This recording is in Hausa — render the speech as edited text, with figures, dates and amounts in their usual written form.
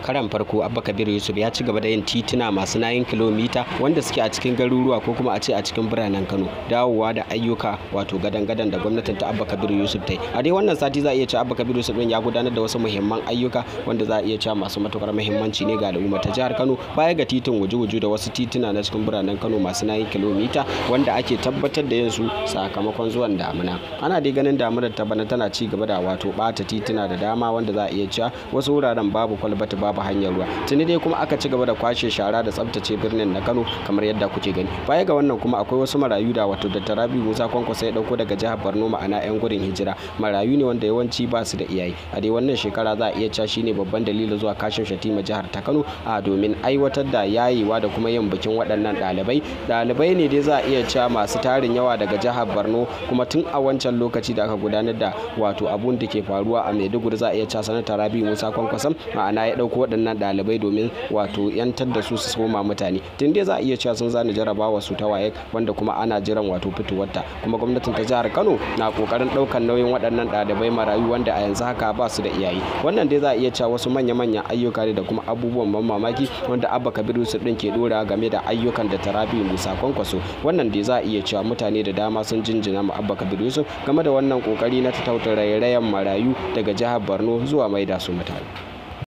Karan farko Abba Kabir Yusuf ya ci gaba da yin tituna masu 9 kilomita wanda suke a cikin garuruwa ko kuma a ce a cikin biranen Kano, dawowa da ayyuka wato gadan-gadan da gwamnatin ta Abba Kabir Yusuf ta yi. A dai wannan sati za a iya cewa Abba Kabir Yusuf din ya gudanar da wasu muhimman ayyuka wanda za a iya cewa masu matukar muhimmanci ne ga al'umma ta jihar Kano, baya ga titin wuju-wuju da wasu tituna na cikin biranen Kano masu 9 kilomita wanda ake tabbatar da yin su sakamakon zuwan damuna. Ana dai ganin damunar ta bana tana ci gaba da wato bata tituna da dama wanda za a iya cewa wasu wuraren babu kwalbati, babu hanyar ruwa. Tuni dai kuma aka ci gaba da kwashe shara da tsaftace birnin na Kano kamar yadda kuke gani. Baya ga wannan kuma akwai wasu marayu da wato Dr. Rabiu Musa Kwankwaso ya dauko daga jihar Borno, ma'ana 'yan gudun hijira. Marayu ne wanda yawanci ba su da iyaye. A dai wannan shekara za a iya cewa shine babban dalilin zuwa Kashim Shatima jihar ta Kano a domin aiwatar da yayewa da kuma yin bikin waɗannan ɗalibai. Ɗalibai ne dai za a iya cewa masu tarin yawa daga jihar Borno, kuma tun a wancan lokaci da aka gudanar da wato abun da ke faruwa a Maiduguri za a iya cewa Sanata Rabiu Musa Kwankwaso ma'ana ya ɗauko waɗannan ɗalibai domin wato 'yantar da su su koma mutane. Tun dai za a iya cewa sun zana jarabawa su ta WAEC wanda kuma ana jiran wato fitowarta. Kuma gwamnatin ta jihar Kano na kokarin ɗaukar nauyin waɗannan ɗalibai marayu wanda a yanzu haka ba su da iyaye. Wannan dai za a iya cewa wasu manya-manyan ayyuka ne da kuma abubuwan ban mamaki wanda Abba Kabir Yusuf ɗin ke ɗora game da ayyukan da Rabiu Musa Kwankwaso. Wannan dai za a iya cewa mutane da dama sun jinjina ma Abba Kabir Yusuf game da wannan kokari na tattauta rairayen marayu daga jihar Borno zuwa maida su mutane.